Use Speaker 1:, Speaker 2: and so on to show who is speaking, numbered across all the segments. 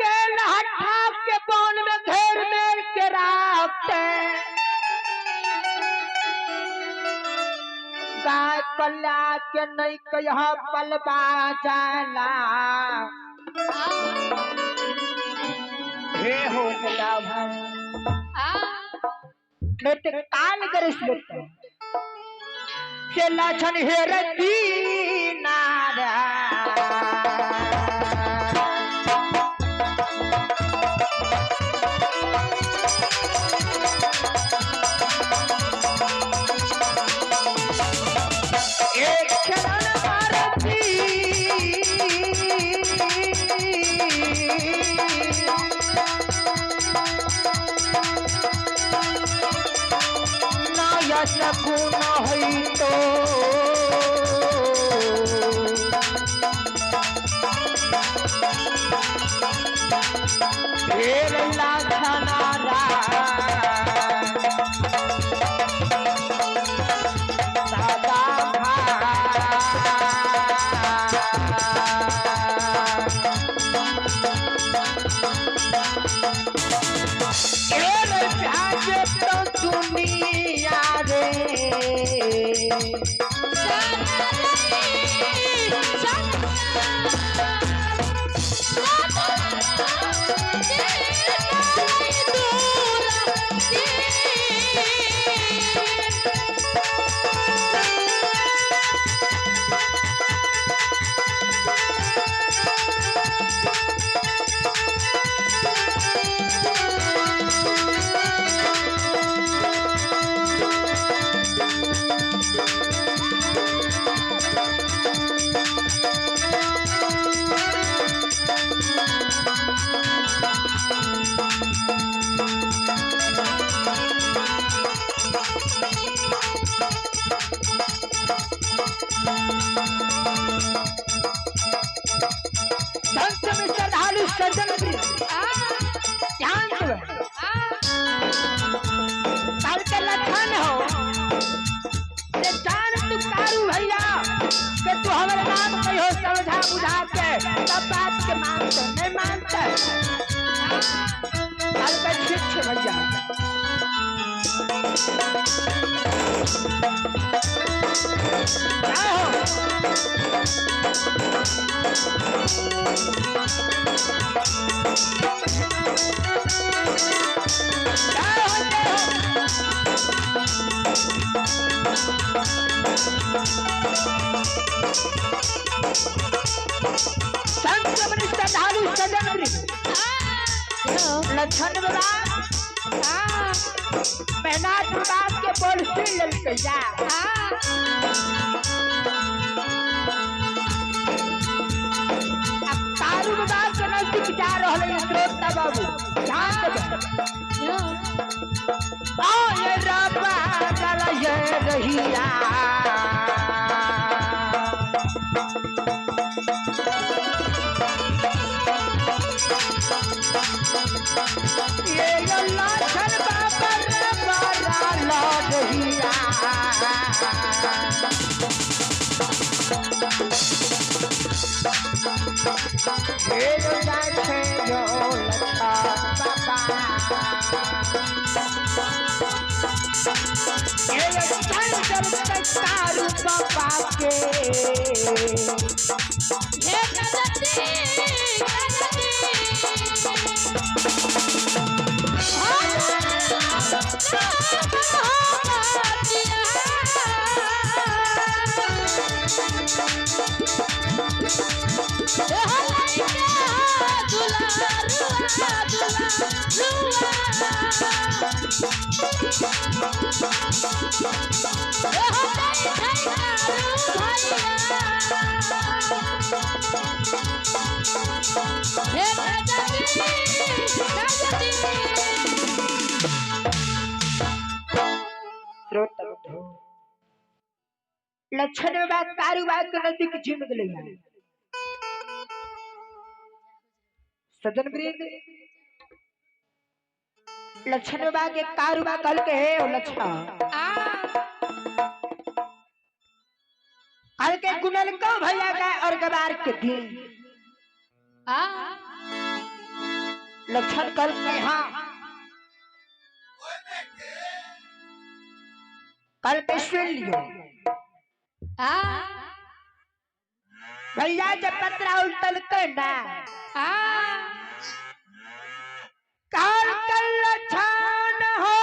Speaker 1: के लहठा के बन में घेर मेर के राखते गाय पला के नहीं कह पलबा जाला हे हो गया भाई नहीं काल करे से लक्षण हेर दीनारा एक क्षण मारती ना सकुन होई तो ढेर लाखनारा दादा भाई ढेर प्याज तो दुनिया रे संत में श्रद्धालु सज्जन ध्यान से काल के लक्षण हो ते जान तू कारू भैया के तू हमारे नाम कहो समझा बुझा के तब बात के मानते नहीं मानते काल के ठीक छे भैया क्या हो क्या हो क्या हो संत मन श्रद्धालु सजन लक्षण बाबा मेहनाथ बाबा के बोल सुन ललकै जा आ कारू बाबा के नजदीक जा रहल है श्रोता बाबू ध्यान देबै आय रबा गल ये रहिया ये लक्षण बाबा रबा रहिया हे लक्षण यो लक्षण बाबा ये लक्षण कारू बाबा के श्रोता बंधु लक्षण बाबा कारू बाबा के नजदीक जिम गेलै सज्जन वृंद लक्षण बाबा के कारू बाबा कहल के हे ओ लक्षण कहल के गुनल को भैया का और गवार के दी लक्षण कल के हाँ कल के सुन लियो। भैया जब पत्रा उल्टल के ना काल कल लक्षण हो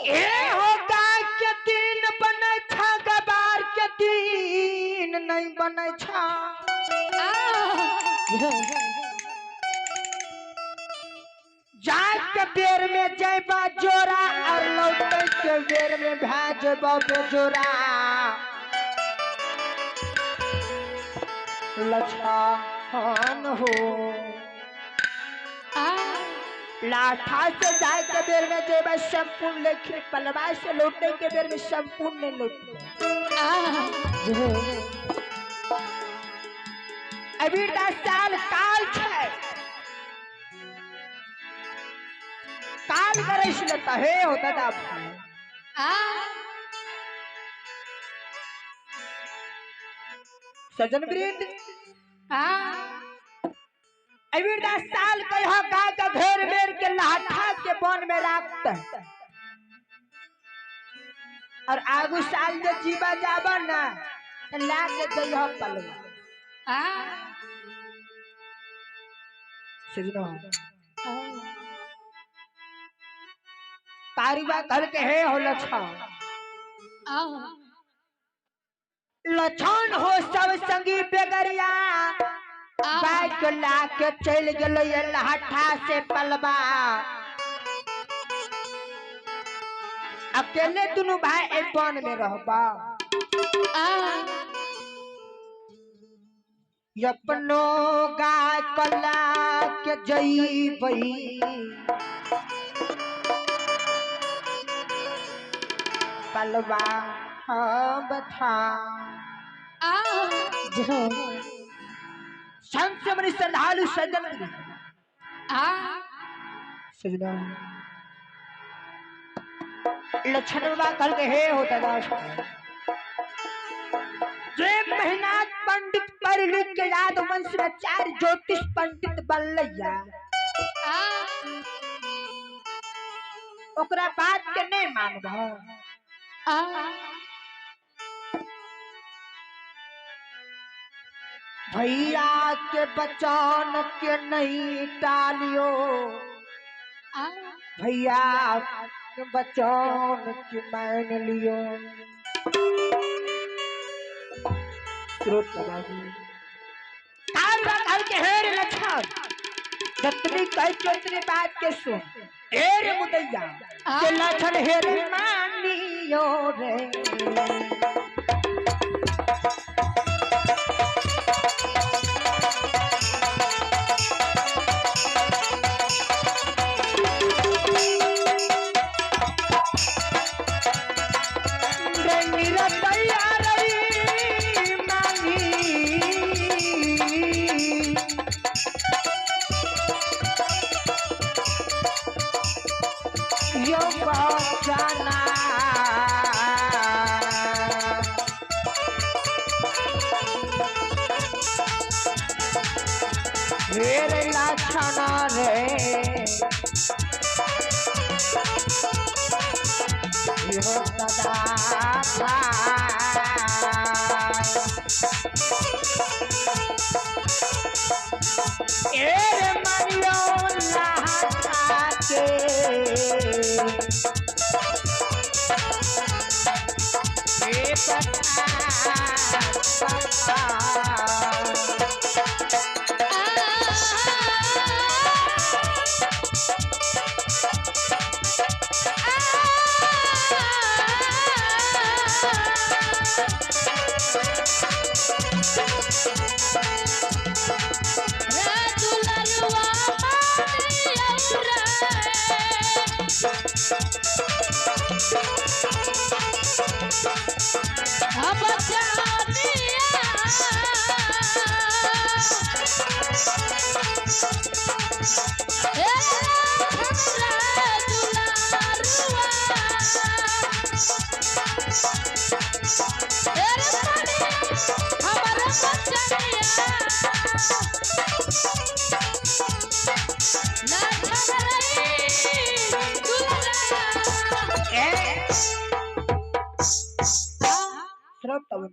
Speaker 1: ए हो गाय के दिन बनै छा गबार के दिन नहीं बनै छा। जाय के बेर में जयबा जोरा और लौटे के बेर में भा जयबा बेजोरा। लक्षण हो लाठा से जाए के बेर में जेबा संपूर्ण लेखे पलवा से लौटे के बेर में संपूर्ण लौटे। अभी 10 साल काल छे काल करे लेता हे होता दादा। सजन वृंद अभी 10 साल कह गाय का घेर बेर के लाठा के वन में रखते और आगू साल जो जीवा जाबा ना ला के जइह पलवा। सजना कारीबा घर के हे हो लक्षण लक्षण हो सब संगी बेगरिया बाइक ला के चल गेलै लाठा से पलवा। अकेले दुनू भाई एक वन में रहबा। अपनो गाय कला के जइबई पलवा हम था। संत मणि श्रद्धालु सजन सजना लक्षण बाबा कल के हे होता दास जे महीना पंडित पढ़ लिख के याद वंश में 4 ज्योतिष पंडित बनलैया ओकरा बात के नहीं मानबा। भैया के बचान के नहीं टालियो भैया के बचान के मान लियो। के हेर लक्षण जतनी कह चतनी बात के सुन हेर मुदैया के लक्षण हेर मान लियो रे।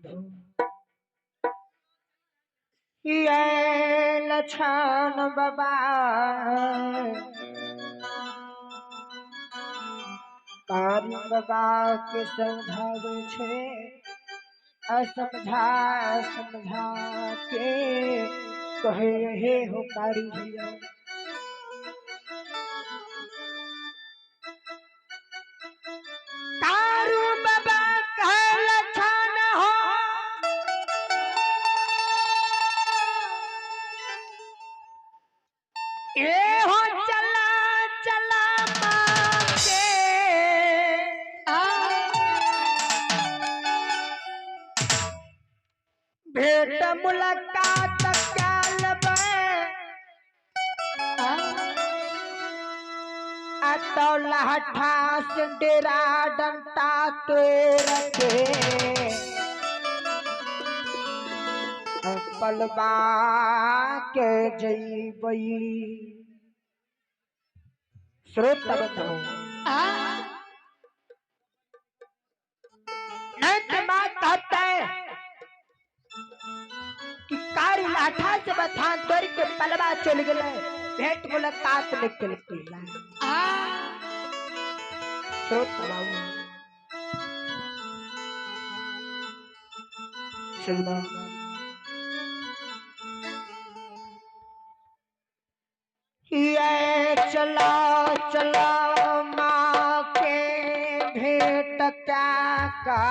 Speaker 1: बंधु ये लछन बाबा कारी बाबा के समझावे छे, समझा समझा के कहे हे हो कारी भैया। तारू बाबा कहे लछन हो, ए हो चला चला माँ के भेंट मुलाकात लहठा से डेरा डंटा तेर के पलवा के जईबई। श्रोता बंधु नहीं कहता है कि कारी लाठा से बथान तोड़ के पलवा चल गए, भेंट मुलाकात निकल गया। सुनो ये चला चला माँ के भेंट क्या का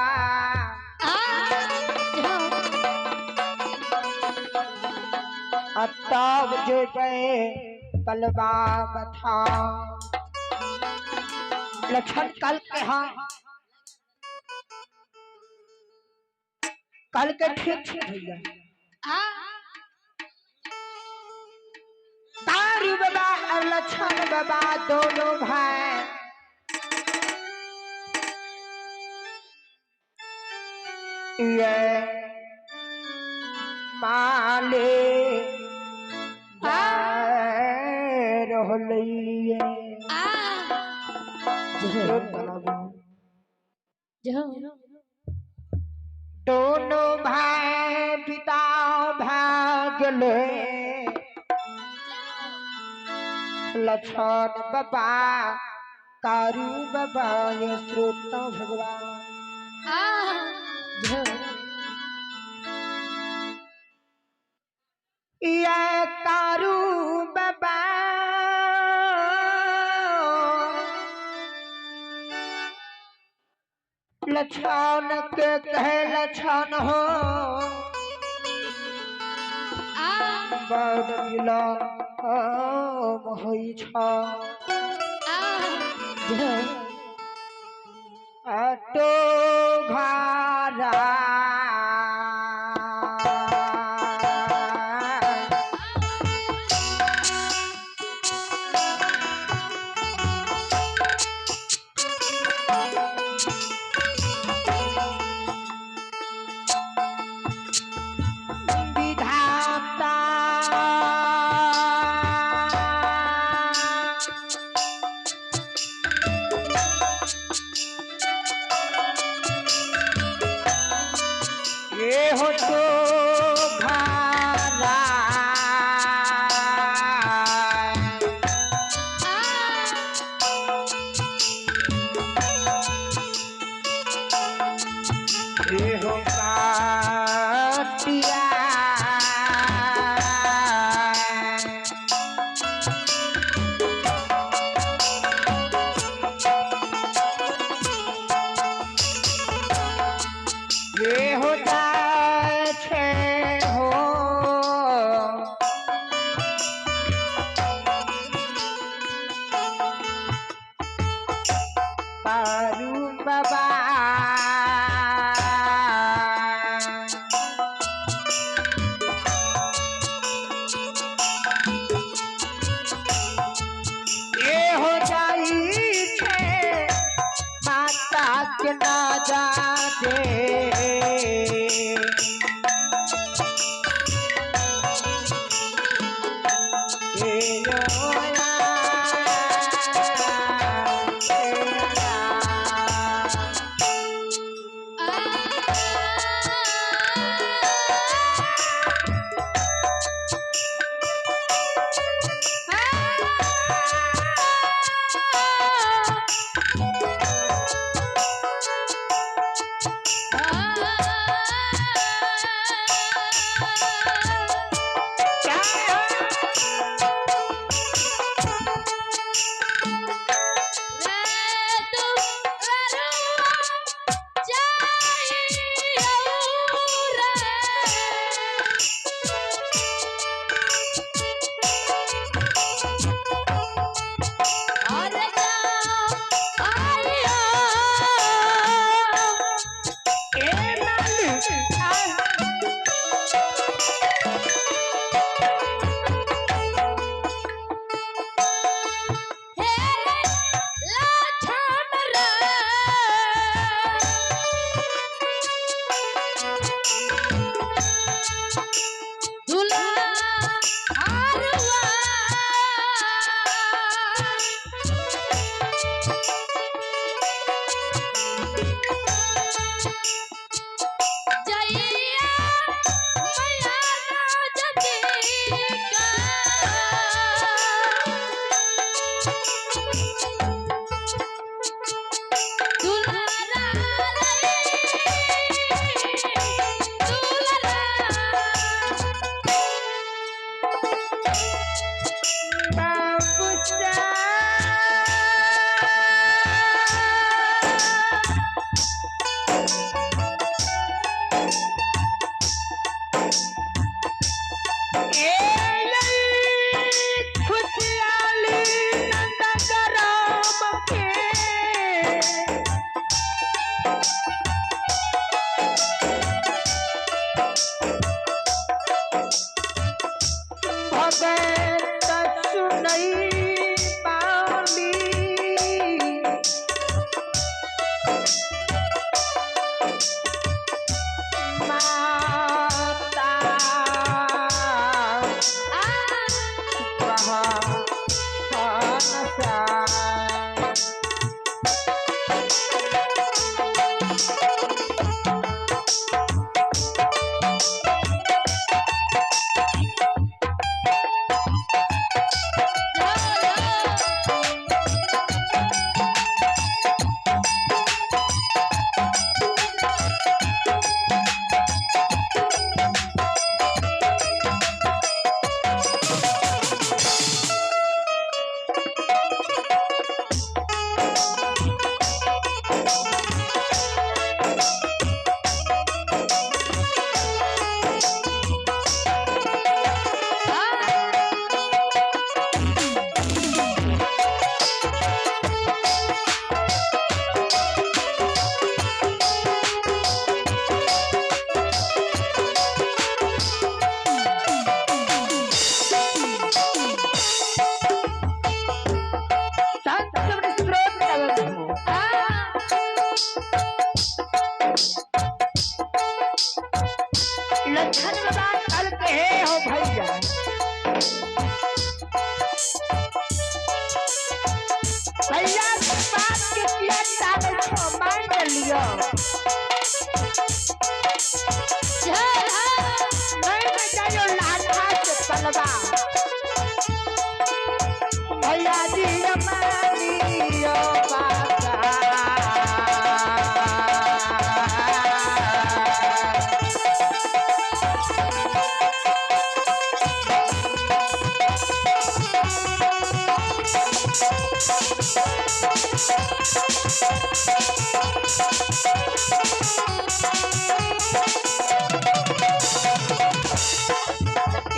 Speaker 1: तब जेबै पलवा बथा। लक्षण कल के हाँ कल के ठीक ठीक भैया। तारू बाबा और लक्षण बाबा दोनों भाई ये माले दोनों भाई पिता भागले लक्षण बाबा कारू बाबा ये श्रोता भगवान। ये कारू बाबा लक्षण के कहे लक्षण हो बड़ विलम्ब होइ छ। अटो घरा भगत सुनई पाली माता कहा संत स्रोत हो। लक्षण बाबा कल कहे हो भैया भैया बात के किया टागल छो मान लियो नहीं बचायो लाठा से पलवा भैया जी मानियो बाबा।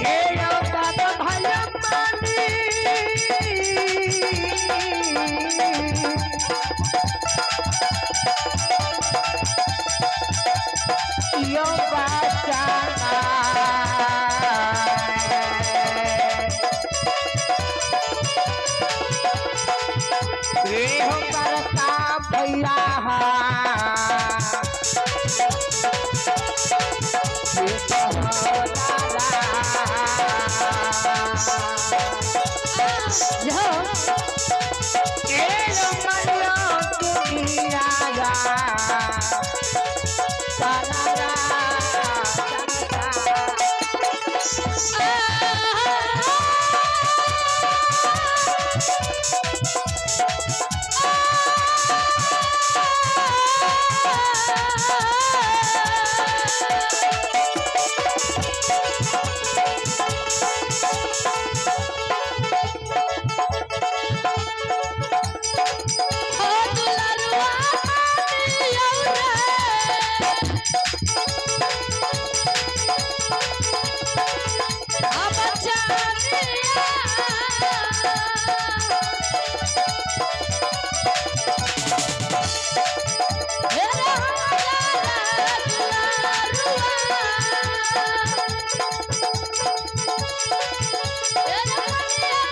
Speaker 1: ए यो बाबा भैया मानी। यो बचाना। ए हो बड़का भैया
Speaker 2: ओ दुलरुआ मानियो रे अब जानिया हे रे हमारा दुलरुआ हे रे मनिया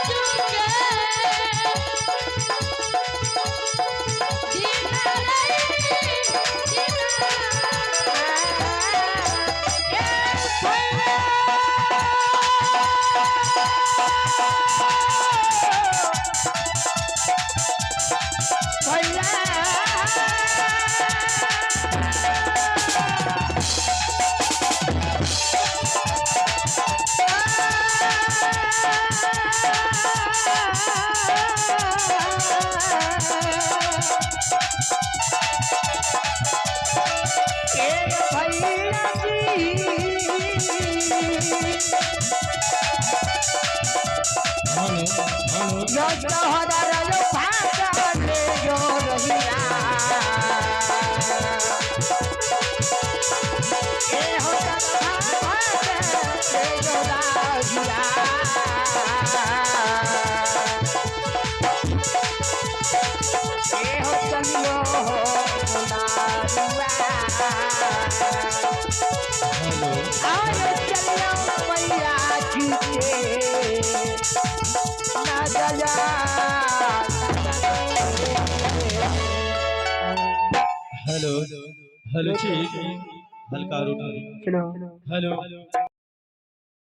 Speaker 2: चुके
Speaker 1: यो तोहरा यो फाटले यो रहिया ए हो फाटले यो रहिया ए हो चलियो हो दुलारुआ।
Speaker 3: हेलो
Speaker 1: आयो चलिया मैया जी के ना दया।
Speaker 3: हेलो हेलो ठीक हल्का रूट।
Speaker 1: सुनो।
Speaker 3: हेलो।